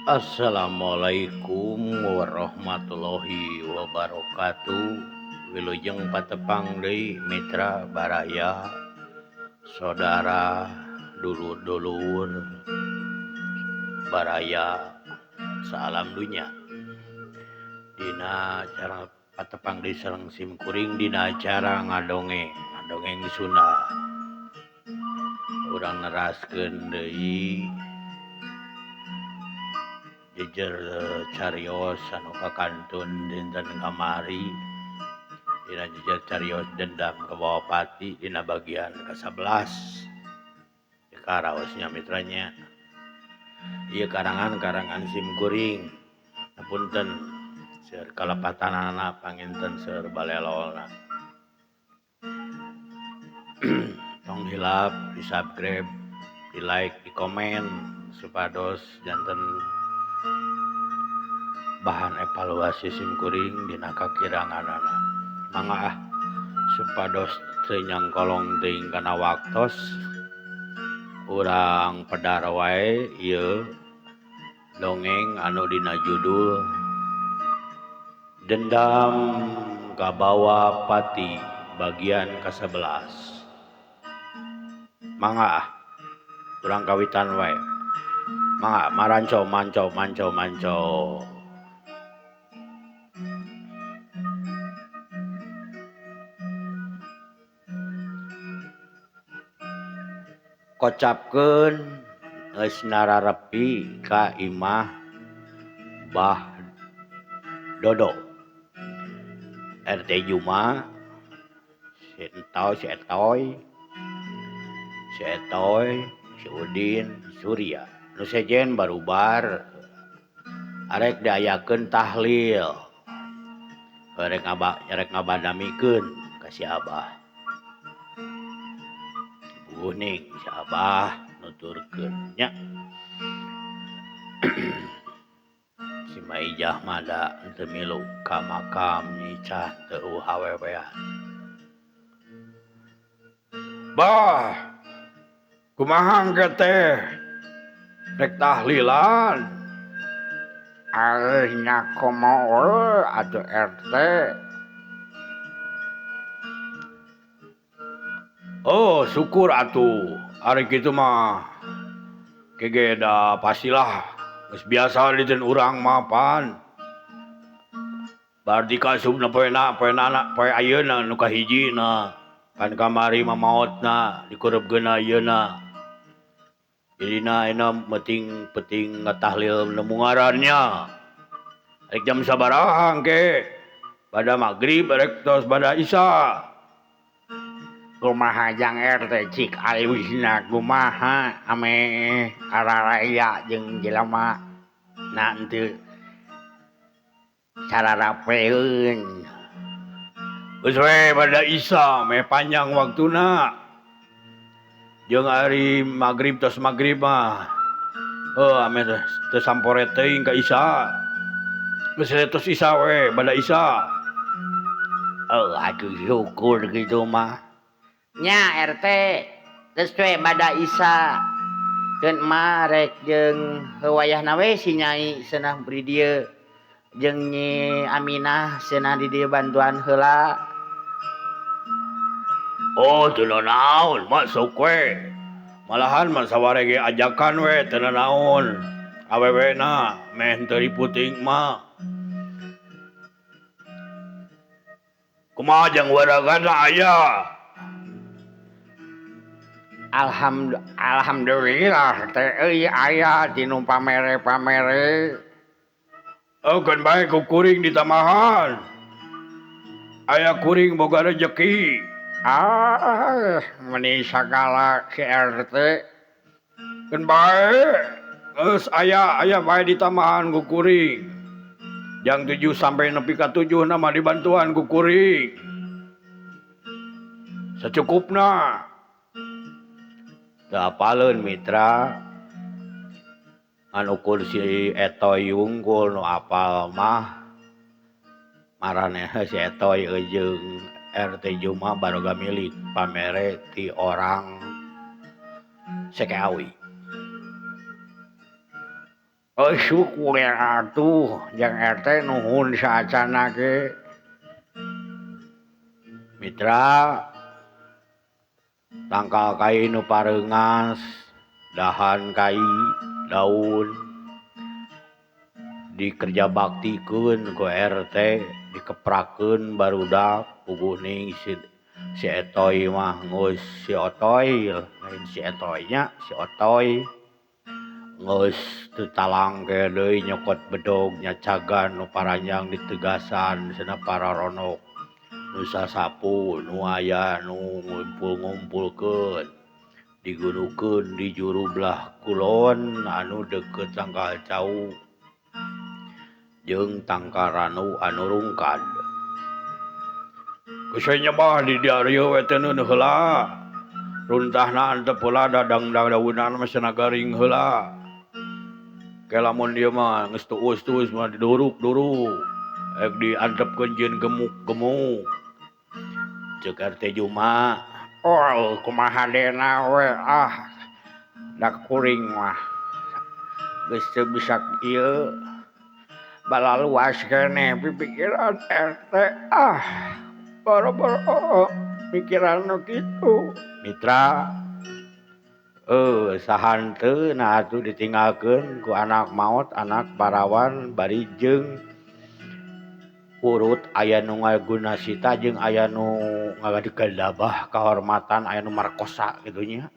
Assalamualaikum warahmatullahi wabarakatuh. Wilujeng patepang deui mitra baraya, saudara, dulur-dulur baraya saalam dunya. Dina acara patepang deui sareng sim kuring dina acara ngadongeng, ngadongeng Sunda. Urang neraskeun deui jejer carios anu kakantun dinten kamari dina jejer carios dendam ka Bawapati dina bagian ka-11 karaosnya mitranya. Ieu karangan-karangan sim kuring, hapunten seueur kalepatanana panginten seueur balelolna. Tong hilap di subscribe, di like, di komen supados janten bahan evaluasi sim kuring dina kakiranganana. Mangga ah supados teu nyangkolong teuing kana waktos, urang pedar wae ieu dongeng anu dina judul Dendam ka Bawapati bagian ka-11. Mangga ah urang kawitan wae. Mangga maranco manco manco manco. Kocapkeun geus nararepi ka imah Bah Dodo. RT Juma si Entau, si Etoy, si Etoy, si Udin, Surya. Nu sejen barubar arek diayakeun tahlil. Arek arek ngabadamikeun ka si Abah. Kuning si Abah nuturkeun nya. Si Maijah mah da teu milu ka makam nyicah teu hawewean. Bah, kumaha engke teh? Rek tahlilan. Areuh nya komo atuh RT. Oh, syukur atuh. Ari kitu mah kege da pastilah geus biasa diteun urang mah pan. Berarti kasupna poena poenana poe ayeuna nu kahijina. Pan kamari mah maotna dikureupkeun ayeuna. Jadina ayeuna penting penting ngatahlil nemu ngarannya. Rek jam sabaraha engke? Bada magrib rek tos bada isya. Kumaha jang RT cik alusna kumaha ame araraya jeung jelema na henteu sararapeun. Geus we bada isya meh panjang waktuna. Jeung ari magrib tos magrib mah heuh ame teu sampore teuing ka isya. Geus we tos isya we bada isya. Oh atuh syukur kitu mah. Nya RT geus we bada isya. Keun mah rek jeung wayahna we si Nyai cenah di dieu jeung Nyi Aminah cenah di dieu bantuan heula. Oh teu nanaon masuk we. Malahan mah saware ge ajakan we teu nanaon. Awewena meh teu riputing mah. Kumaha jeung waragana aya? Alhamdulillah teh euy aya dinu pamere-pamere. Oh keun bae ku kuring ditamahan. Aya kuring boga rejeki. Ah, meni sagala si RT. Keun bae geus aya aya bae ditamahan ku kuring. Jang 7 sampai nepi ka 7 na mah dibantuan ku kuring. Secukupna. Teu apaleun mitra ngan ukur si Etoy wungkul nu apal mah maraneh si Etoy jeung RT Juma baroga milik pamere ti orang Sekeawi. Oh syukur atuh jang RT nuhun saacana ge. Mitra tangkal kai nu pareungas, dahan kai, daun dikerja baktikeun ku RT, dikeprakeun barudak puguh ning si Etoy mah geus si Otoy, lain si Etoy nya, si Otoy. Geus teu talangke deui nyokot bedog nyacagan nu paranjang ditegasan cenah pararonok. Nu sasapu nu aya nu ngumpul-ngumpulkeun digunukeun di juru belah kulon anu deukeut tangkal cau jeung tangkal ranu anu rungkad. Geus we nyebah di dieu we teh neuneuh heula. Runtahna antep heula dadang daunan mah cenah garing heula. Ke lamun dieu mah geus tuus-tuus mah diduruk-duruk. Rek diantepkeun jeung gemuk-gemuk. Ceuk RT Juma, oh kumaha dena we ah. Da kuring mah geus teu bisa ieu. Balaluas keneh pipikiran RT ah. Boro-boro pikiran nu kitu. Mitra sahanteuna nah atuh ditinggalkeun ku anak maot, anak parawan bari jeung urut aya nu ngaguna sita jeung aya nu ngagadabah kahormatan aya nu markosa kitu nya.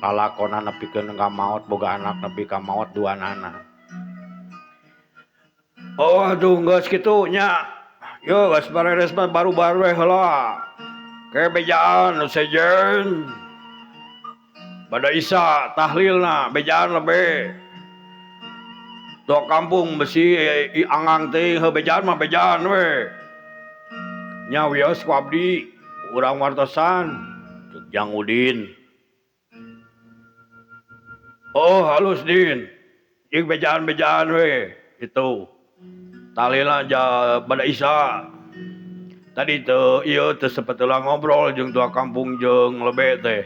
Lalakona nepikeun ka maot boga anak nepi ka maot duanana. Oh aduh geus kitu nya. Yo geus bareres mah baru-baru we heula. Ke bejaan nu sejen. Bada Isa tahlilna bejaan lebe. Tua kampung besi angang teh heuh bejaan mah bejaan we. Nya wios ku abdi urang wartosan ceuk Jang Udin. Oh halus Din. Jeung bejaan-bejaan we itu. Tahlilna bada Isa. Tadi teu ieu teu sepeteulah ngobrol jeung tua kampung jeung lebe teh.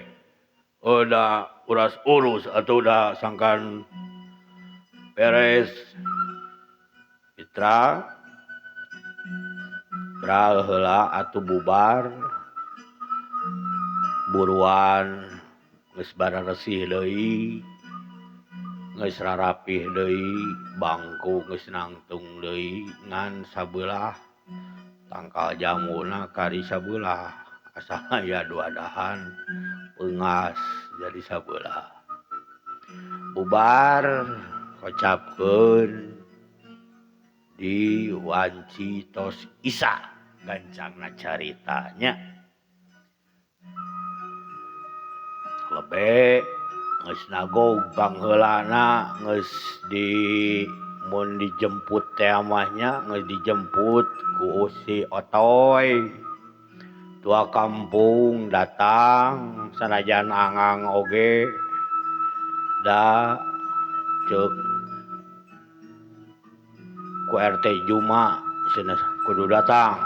Udah uras urus atau udah sangkan beres. Mitra bral heula atuh bubar. Buruan geus bararesih deui. Geus rarapih deui, bangku geus nangtung deui ngan sabeulah tangkal jamuna kari sabeulah asal aya dua dahan peungas jadi sabeulah. Bubar kocapkeun di wanci tos Isa gancangna caritanya. Lebe geus nagog pangheulana geus di mun dijemput teh mah nya geus dijemput ku si Otoy. Tua kampung datang sanajan angang oge da ceuk ku RT Juma cenah kudu datang.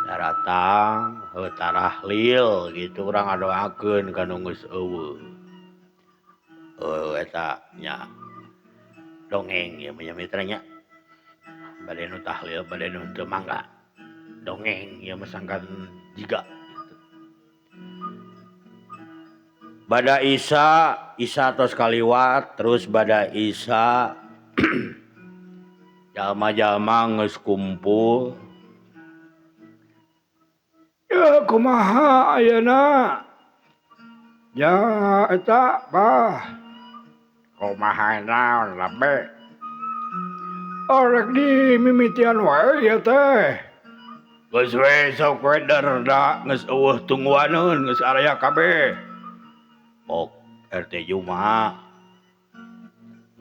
Daratang heuh tarahlil gitu urang ngadoakeun ka nu geus eueuh. Eta nya dongeng ieu mah mitra nya. Bade nu tahlil bade nu teu mangga. Dongeng ieu mah sangkan jiga gitu. Bada Isa, Isa tos kaliwat terus bada Isa jalma-jalma geus kumpul. Ya kumaha ayeuna? Ya eta bah. Kumaha naon lebe? Orek di mimitian wae ieu teh. Geus we sok we derda geus eueuh tungguaneun geus araya kabeh. Ok RT Juma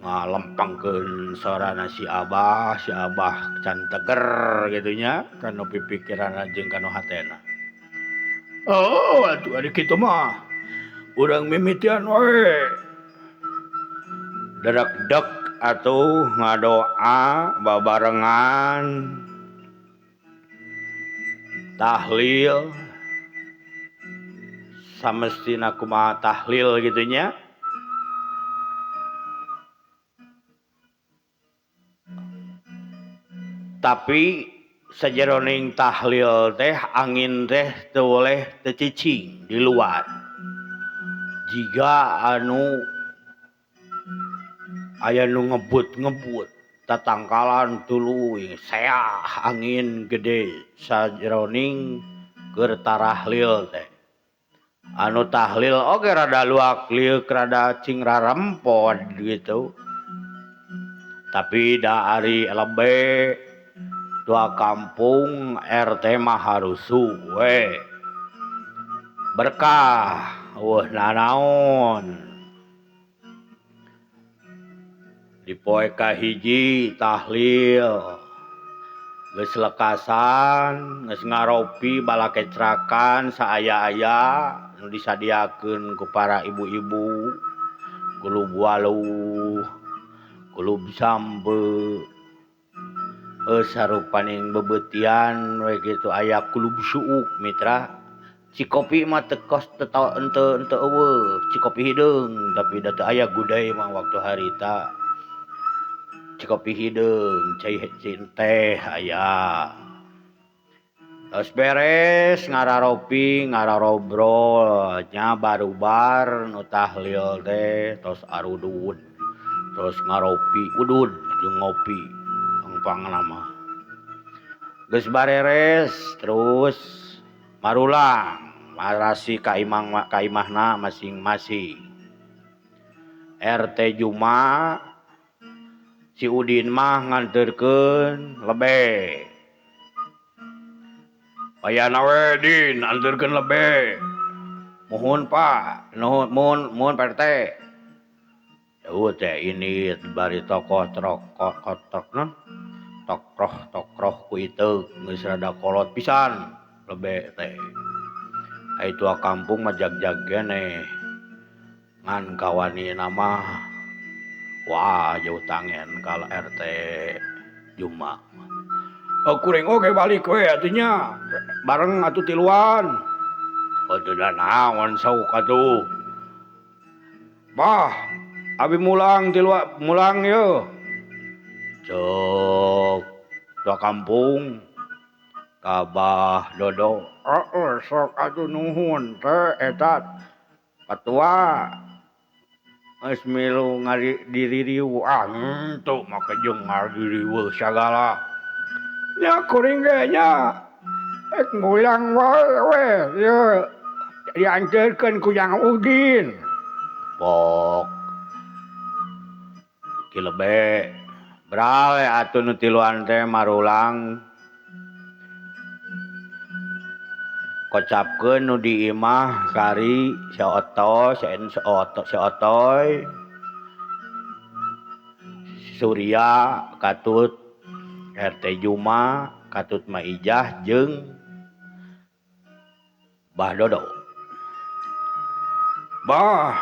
ngalempengkeun sorana si Abah can teger kitu nya kanu pipikiranna jeung kanu hatena. Oh atuh ari kitu mah urang mimitian wae. Dedek-dek atuh ngadoa babarengan tahlil samestina kumaha tahlil gitu nya. Tapi sajeroning tahlil teh angin teh teu boleh teu cicing di luar. Jiga anu aya nu ngebut-ngebut tatangkalan tuluy seah angin gede sajeroning keur tarahlil teh. Anu tahlil oge rada luak lieuk rada cing rarempod gitu. Tapi da ari lebe tua kampung RT mah harusu we. Berkah eueuh nanaon. Di poe kahiji tahlil geus lekasan geus ngaropi balakecrakan saaya-aya nu disadiakeun ku para ibu-ibu kulub waluh kulub sambe sarupaning bebeutian we kitu aya kulub suuk mitra. Cikopi mah teu kos teu henteu henteu eueuh cikopi hideung tapi da teu aya gudai mah waktu harita. Cikopi hideung cai teh aya. Geus beres ngararopi ngararobrol nya barubar nu tahlil teh tos arudud tos ngaropi udud jeung ngopi pangpangna mah. Geus bareres terus marulang marasi ka imang ka imahna masing-masing. RT Juma si Udin mah nganterkeun lebe. Ayana we Din anterkeun lebe. Muhun Pak, nuhun muhun muhun Pak RT. Eueuh teh ini bari tokoh trokok kotok non. Tokroh tokroh ku iteuk geus rada kolot pisan lebe teh. Ai tua kampung mah jag-jag keneh. Ngan kawanina mah wah jauh tangen kala RT Juma. Kuring oge balik we atuh nya. Bareng atuh tiluan. Oh teu naon sauk atuh. Bah, abi mulang tilua mulang yeuh. Cek tua kampung ka Bah Dodo. Heeh sok atuh nuhun teh eta patua. Geus milu ngadiririweuh ah henteu make jeung ngadiriweuh sagala. Nya kuring ge nya ek mulang wae we ieu dianteurkeun ku Jang Udin. Pok Ki Lebe brawe atuh nu tiluan teh marulang kocapkeun nu di imah kari si Oto si Oto si Otoy Surya katut RT Juma katut Maijah jeung Bah Dodo. Bah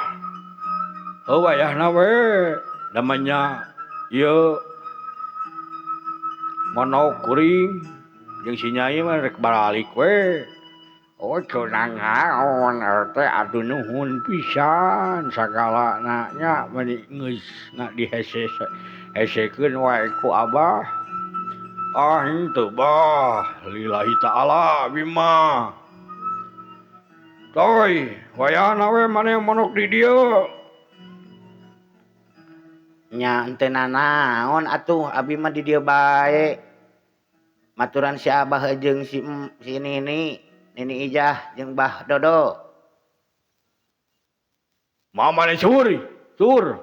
heuh wayahna we namanya ieu monok kuring jeung si Nyai mah rek baralik we. Oh teu nanaon RT atuh nuhun pisan sagalana nya meuni geus dihese-hesekeun wae ku Abah. Ah henteu bah lillahi ta'ala abi mah. Toy wayahna we maneh monok di dieu. Nya henteu nanaon atuh abi mah di dieu bae. Maturan si Abah jeung si si Nini, Nini Ijah jeung Bah Dodo. Mama maneh sur, sur.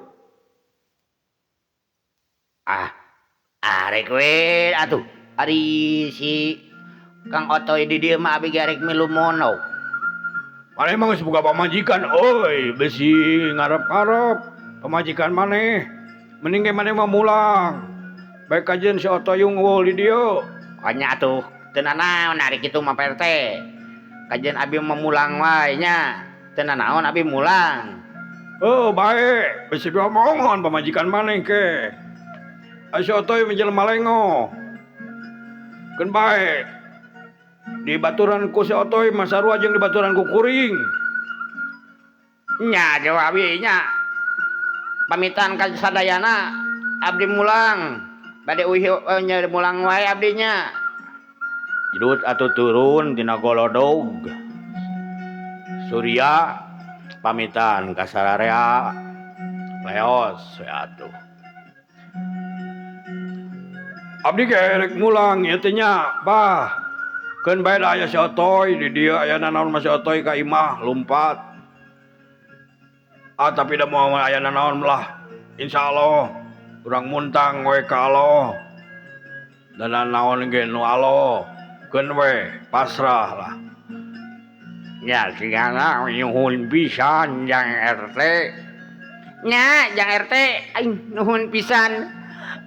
Ah, arek we atuh. Ari si Kang Otoy di dieu mah abi ge arek milu monok. Maneh mah geus boga pamajikan euy, bisi ngarep-ngarep pamajikan maneh. Mending ge maneh mah mulang. Bae kajeun si Otoy unggul di dieu. Nya atuh teu nanaon ari kitu mah Pak RT. Kajeun abi mah mulang wae nya. Teu nanaon abi mulang. Oh bae, bisi diomongan pamajikan maneh ke. Ai si Otoy mah jelema lengo. Keun bae. Di baturan ku si Otoy mah sarua jeung di baturan ku kuring. Nya jauh abi nya. Pamitan ka sadayana abdi mulang. Bade uih nya mulang wae abdi nya. Jedut atuh turun tina golodog. Surya pamitan ka sararea. Leos we atuh. Abdi ge rek mulang ieu teh nya, bah. Keun bae da aya si Otoy di dieu aya nanaon mah si Otoy ka imah lumpat. Ah tapi da moal aya nanaon lah. Insyaallah urang muntang we ka Allah. Dan nanaon ge nu Allah. Keun we pasrah lah. Nya sigana nyuhun pisan jang RT. Nya jang RT aing nuhun pisan.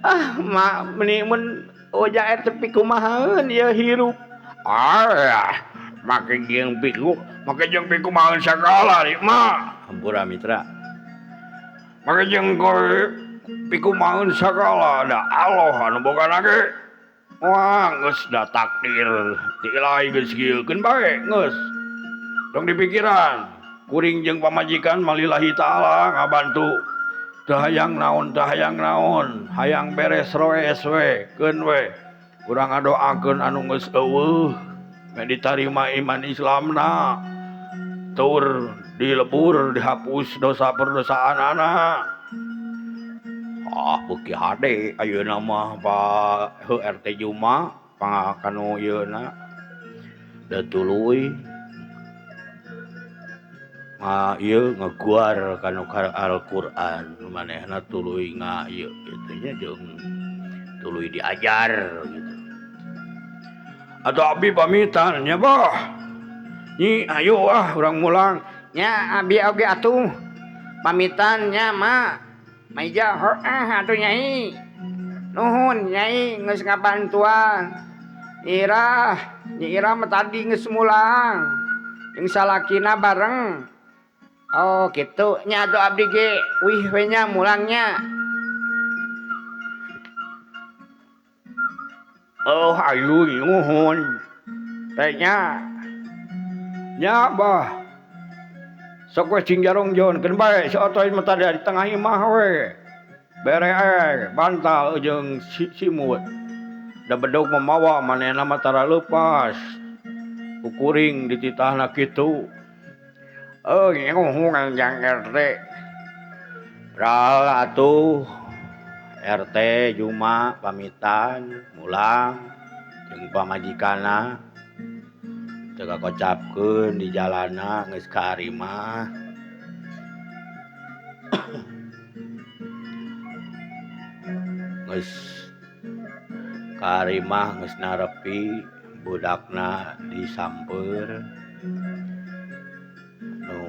Ah ma meuni mun oja RT pikumahaeun ieu hirup. Ah make jeung piku, make jeung pikumahaeun sagala ieu mah. Hampura mitra. Make jeung pikumahaeun sagala da Allah anu boga ge. Wah geus da takdir ti ilahi geus kieukeun bae geus. Tong dipikiran kuring jeung pamajikan malillahi taala ngabantu. Teu hayang naon, teu hayang naon, hayang beres roes we, keun we. Urang ngadoakeun anu geus eueuh, meh ditarima iman Islamna. Tur dilebur, dihapus dosa perdosaanana. Ah beuki hade ayeuna mah Pak RT Juma pangakanu ieu na. Da tuluy nga ieu ngaguar kanu Al-Qur'an manehna tuluy nga ieu kitu nya jeung tuluy diajar gitu. Atuh abdi pamitan nya bah. Nyi ayo ah urang mulang. Nya abdi oge atuh pamitan nya ma. Maija heeh atuh nyai. Nuhun nyai geus ngabantuan. Irah, Nyi Irah mah tadi geus mulang. Jeung salakina bareng. Oh gitu nya atuh abdi ge wih we nya mulangnya. Oh ayu nuhun. Teh nya. Nya bah. Sok we cing jarong jon keun bae si Otoy mah tadi di tengah imah we. Bere bantal jeung simut. Da bedog mah mawa manehna mah tara leupas. Kukuring dititahna kitu. Oh nuhun jang RT. Ral atuh RT Juma pamitan mulang jeung pamajikanna. Teu kakocapkeun di jalana geus ka arimah. Geus ka arimah geus narepi budakna disamper. Nu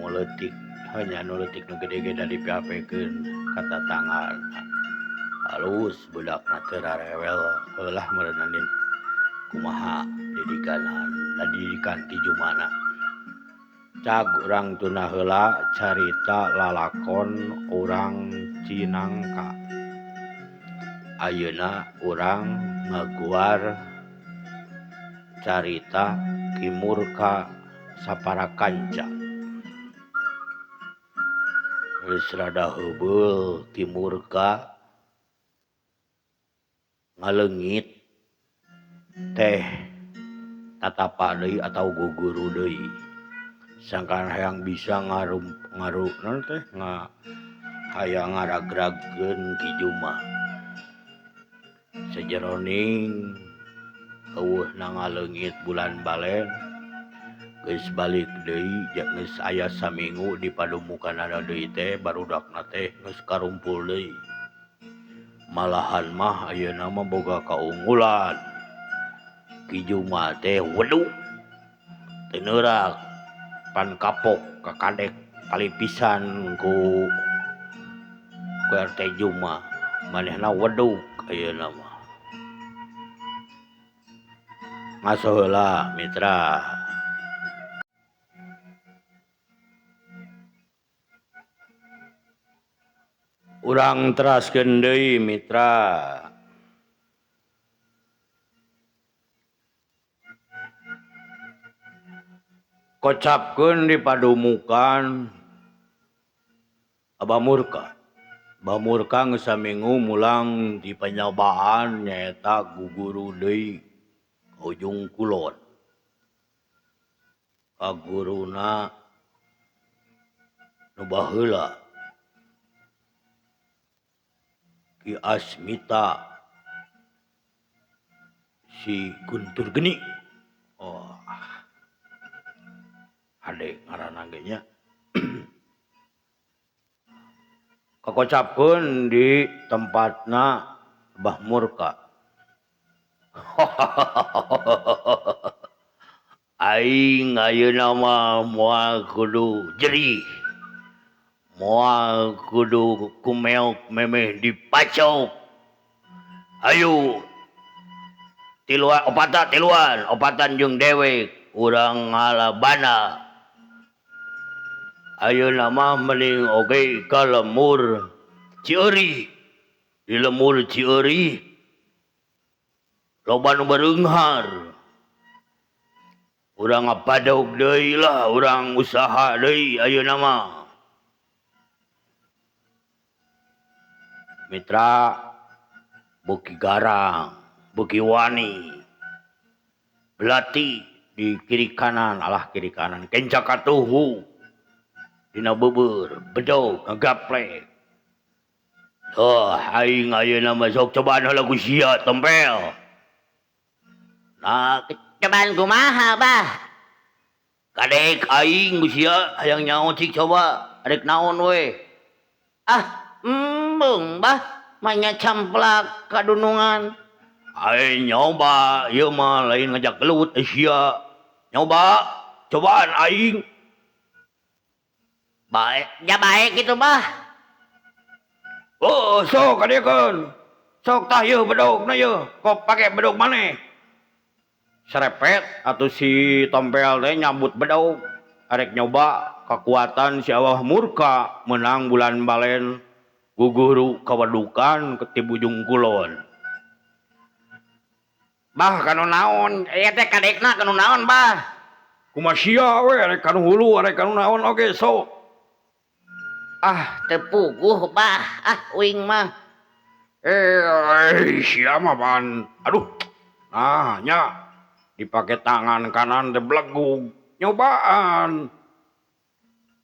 leutik hanya nu leutik nu gede ge da dipiapekeun ka tatangga. Halus budakna teu rarewel heulah meureun kumaha didikan didikan ti Jumana. Cag urang tuna heula carita lalakon urang Cinangka. Ayeuna urang ngaguar carita Ki Murka sapara kanca. Geus rada heubeul Ki Murka ngaleungit teh tatapa deui atau guguru deui. Sangkan hayang bisa ngarum ngaru naon teh nga hayang ngaragragkeun Ki Juma. Sajeroning eueuhna ngaleungit bulan balen geus balik deui geus aya saminggu di padumukanana deui teh barudakna teh geus karumpul deui. Malahan mah ayeuna mah boga kaunggulan. Ki Juma teh weduk teu neurak pan kapok kakadek palipisan ku RT Juma manehna weduk ayeuna mah. Ngaso heula mitra. Urang teraskeun deui mitra. Kocapkeun di padumukan Abah Murka. Bah Murka geus saminggu mulang di panyabaan nyaeta guguru deui ka ujung kulon. Ka guruna nu baheula Ki Asmita si Guntur Geni. Oh. Hade ngaranna ge nya. Kakocapkeun di tempatna Bah Murka. Aing ayeuna mah moal kudu jerih. Moal kudu kumeok memeh dipacok. Ayo tiluan opatan tiluan opatan jeung dewek urang ngalabana. Ayeuna mah mending oge ka lemur Cieuri. Di lemur Cieuri loba nu bereunghar. Urang ngapadog deui lah, urang usaha deui ayeuna mah. Mitra beuki garang, beuki wani. Belati di kiri kanan, alah kiri kanan, kenca katuhu. Dina beubeur, bedog, ngagaplek. Oh, aing ayeuna mah sok cobaan heula ku sia tempel. Nah, cobaan kumaha, Bah? Kadek aing ku sia hayang nyaho cik coba, arek naon we? Ah, embung, Bah, manya camplak kadunungan. Aing nyoba, ieu mah lain ngajak gelut sia. Nyoba, cobaan aing. Baik, ya baik gitu, Bah. Oh, sok kadiekeun. Sok tah ieu bedogna ieu, kok pake bedog maneh. Serepet atuh si tompel teh nyambut bedog. Arek nyoba kekuatan si Awah Murka menang bulan balen guguru kawadukan ke Ujung Kulon. Bah, kanu naon? Ieu teh kadekna kanu naon, Bah? Kumaha sia we arek kanu hulu arek kanu naon oge sok. Ah, teu puguh, Bah. Ah, uing mah. Sia mah pan. Aduh. Nah, nya dipake tangan kanan teh belegug. Nyobaan.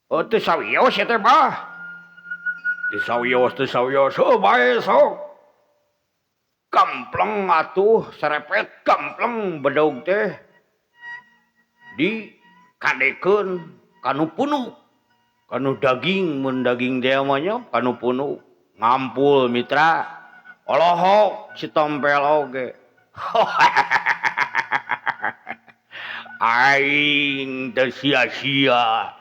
Oh, teu sawios ya teh, Bah. Teu sawios, teu sawios. Heuh, bae sok. Gampleng atuh, serepet gampleng bedog teh. Di kadekeun kanu punuk. Kanu daging mun daging teh mah nya kanu punuk ngampul mitra olohok si tompel oge. Aing teu sia-sia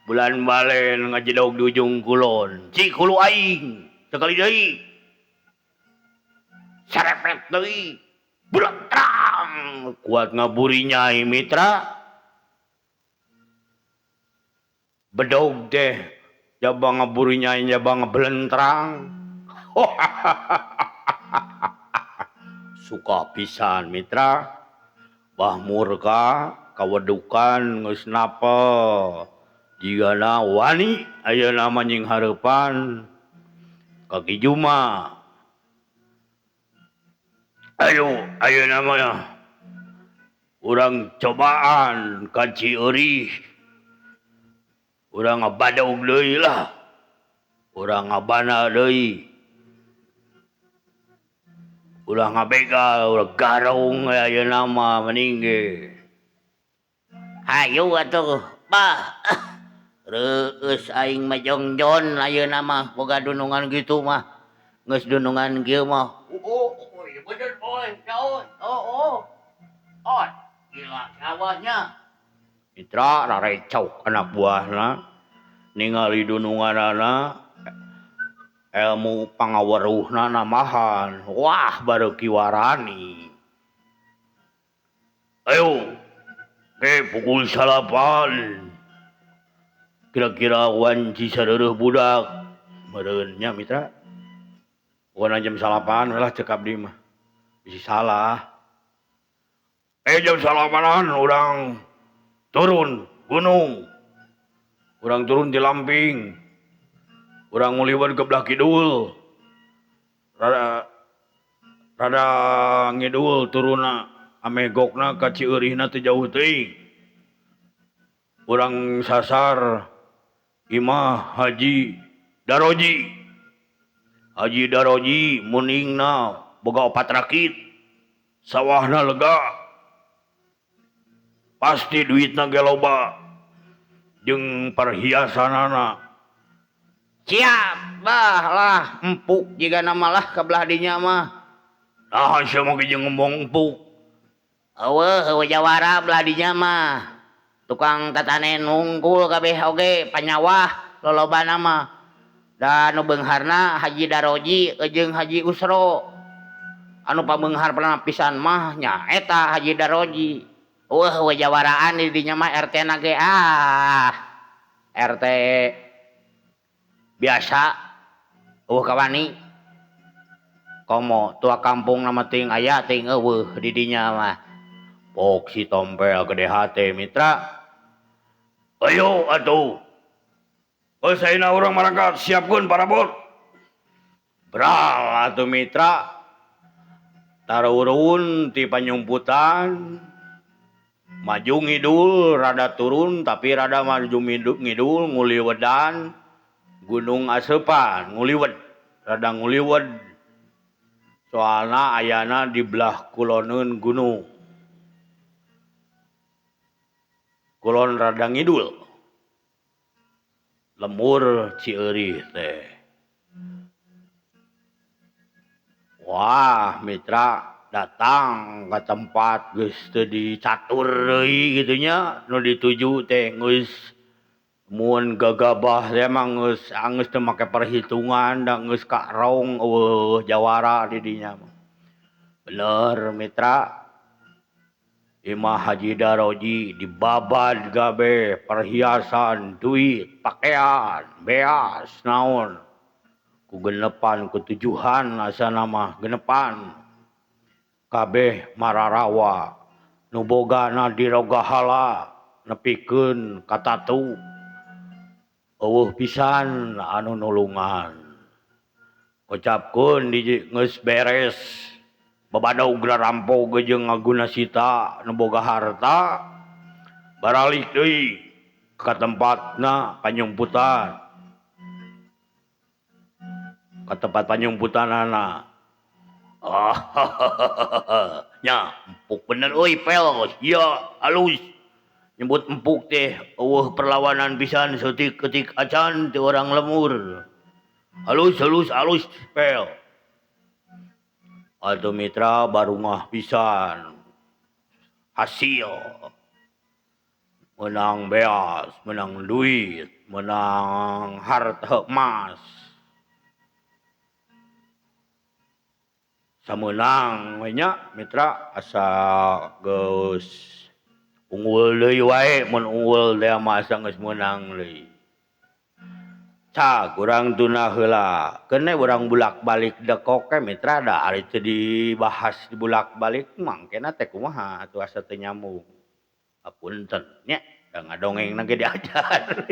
bulan balen ngajedog di ujung kulon cik hulu aing sekali deui serepet deui bletrang kuat ngaburinya mitra. Bedog teh jaba ngaburinya jaba ngebelentrang. Suka pisan mitra. Bah Murka kawedukan geus napel. Jigana wani ayeuna mah nying hareupan ka Ki Juma. Ayo ayeuna mah urang cobaan ka Cieuri. Urang ngabadog deui lah. Urang ngabana deui. Ulah ngabegal, ulah garong ayeuna mah mending ge. Hayu atuh, Bah. Reueus aing mah jongjon ayeuna mah boga dunungan kitu mah. Geus dunungan kieu mah. Oh, bener boy, jauh. Oh, oh. Oh, gila sawahnya. Mitra rarecok anak buahna ningali dununganana ilmu pangaweruhna namahan. Wah, bareuki warani. Ayo, ke pukul 9. Kira-kira wanci sareureun budak meureun nya mitra. Wana jam 9 lah cek abdi mah. Bisi salah. Jam 9-an urang turun gunung. Urang turun di lamping. Urang nguliwat ke belah kidul. Rada rada ngidul turunna ame gokna ka Cieurihna teu jauh teuing. Urang sasar Imah Haji Daroji. Haji Daroji muningna boga 4 rakit. Sawahna lega. Pasti duitna ge loba jeung perhiasanana. Siap bah lah empuk jigana malah ka belah dinya mah. Nah sia mah jeung ngomong empuk. Eueuh eueuh jawara belah dinya mah. Tukang tatanen nungkul kabeh oge panyawah lolobana mah. Da nu beungharna Haji Daroji jeung Haji Usro. Anu pabeunghar pisan mah nya eta Haji Daroji. Eueuh eueuh jawaraan di dinya mah RT na ge ah. RT biasa eueuh kawani. Komo tua kampung na mah teuing aya teuing eueuh di dinya mah. Pok si tompel gede hate mitra. Ayo atuh. Geus ayeuna urang marangkat siapkeun parabot. Bral atuh mitra. Tarurun ti panyumputan. Maju ngidul rada turun tapi rada maju ngidul nguliwedan Gunung Aseupan nguliwed rada nguliwed. Soalna ayana di belah kuloneun gunung. Kulon rada ngidul. Lemur Cieurih teh. Wah, mitra datang ke tempat geus teu dicatur deui kitu nya, nu dituju teh geus mun gagabah teh mah geus anggeus teu make perhitungan da geus karong eueuh jawara di dinya mah. Bener mitra. Imah Haji Daroji dibabad gabe perhiasan, duit, pakaian, beas, naon. Ku genepan, ku tujuhan asana mah genepan. Kabeh mararawa, nu bogana dirogahala nepikeun ka tatu. Eueuh pisan anu nulungan. Kocapkeun di geus beres. Babadog rampog jeung ngaguna sita nu boga harta baralik deui ka tempatna panyumputan. Ka tempat panyumputanana. Nya empuk bener euy pel sia halus. Nyebut empuk teh eueuh perlawanan pisan seutik-eutik acan ti orang lemur. Halus halus halus pel. Atuh mitra barungah pisan. Hasil menang beas, menang duit, menang harta emas. Samenang we nya mitra asa geus unggul deui wae mun unggul teh mah asa geus meunang deui. Cag urang tuna heula. Keun urang bulak-balik dekok ke mitra da ari teu dibahas dibulak-balik mangkena teh kumaha atuh asa teu nyambung. Apunten nya da ngadongengna ge diajar.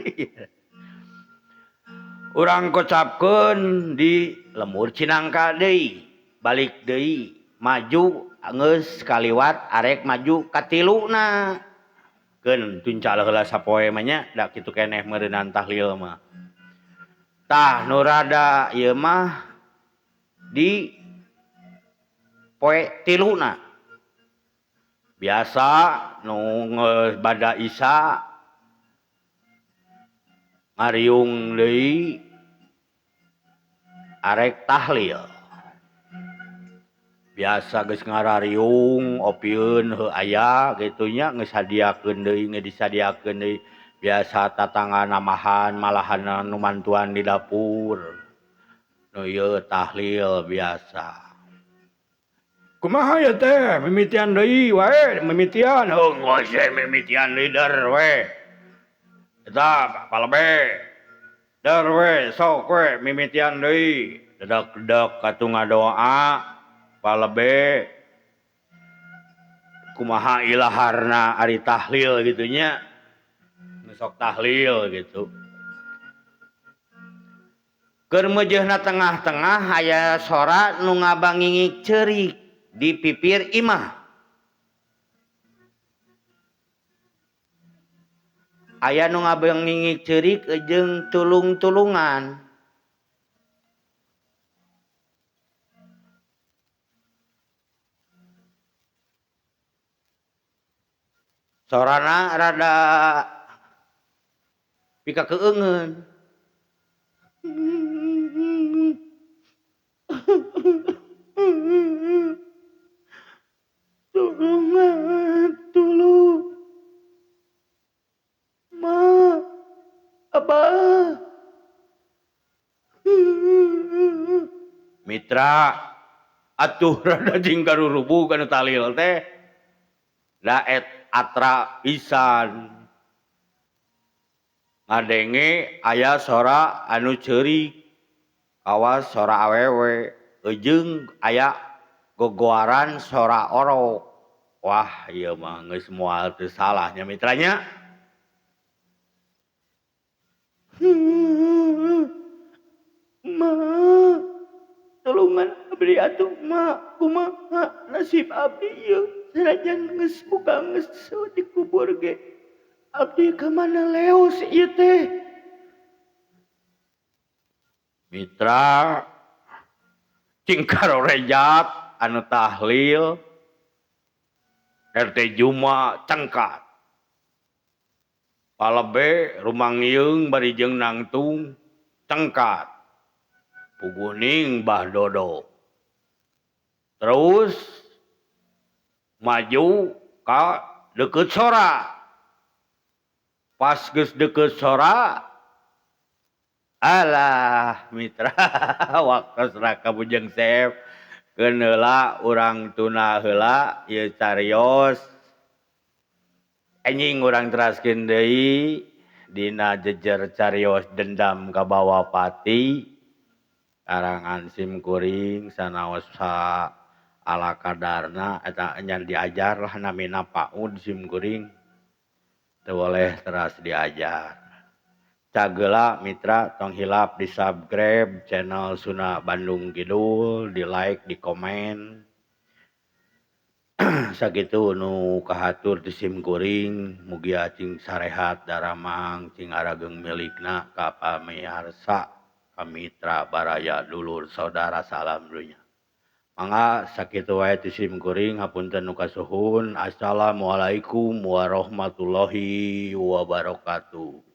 Urang kocapkeun di lemur Cinangka deui, balik deui, maju geus kaliwat arek maju katiluna. Keun tuncal heula sapoe mah nya da kitu keneh meureunan tahlil mah. Tah nu rada ieu mah di poe tiluna. Biasa nu geus bada Isya ngariung deui arek tahlil. Biasa geus ngarariung opieun heuh aya kitu nya geus sadiakeun deui geus disadiakeun deui. Biasa tatangga namahan malahan nu mantuan di dapur. Nu ieu tahlil biasa. Kumaha ya teh mimitian deui wae mimitian heuh geus mimitian deui der we. Eta palebe. Der we sok we mimitian deui. Dedak-dedak katuh ngadoa palebe. Kumaha ilaharna ari tahlil kitu nya. Sok tahlil gitu. Keur meujeuhna tengah-tengah aya sora nu ngabangingik ceurik di pipir imah. Aya nu ngabangingik ceurik jeung tulung-tulungan. Sorana rada pika keungeun. Tulungan, tulung. Ma, abah. Mitra, atuh rada jeung karurubug anu talil teh. Da et atra pisan. Ngadenge aya sora anu ceurik. Kawas sora awewe jeung aya gogoaran sora orok. Wah, ieu mah geus moal teu salahnya mitranya. Ma, tulungan abdi atuh ma, kumaha nasib abdi ieu sanajan geus buka geus dikubur ge. Abdi ka mana leos ieu teh? Mitra cing karorejat anu tahlil RT Juma cengkat. Palebe rumangieung bari jeung nangtung cengkat. Puguning Bah Dodo. Terus maju ka deukeut sora. Pas geus deukeut sora, alah mitra waktos Raka Bujeng Sep keun heula urang tuna heula ieu carios. Anjing urang teraskeun deui dina jejer carios dendam ka bawa pati. Karangan sim kuring sanaos sa ala kadarna eta nya diajar lah namina PAUD sim kuring. Teu boleh teras diajar. Cagela mitra tong hilap di subscribe channel Suna Bandung Kidul, di like, di komen. Sakitu nu kahatur ti sim kuring, mugia cing sarehat daramang cing arageung milikna ka pamiarsa, ka mitra baraya dulur saudara salam dunya. Mangga sakitu wae ti sim kuring, hapunten nu kasuhun. Assalamualaikum warahmatullahi wabarakatuh.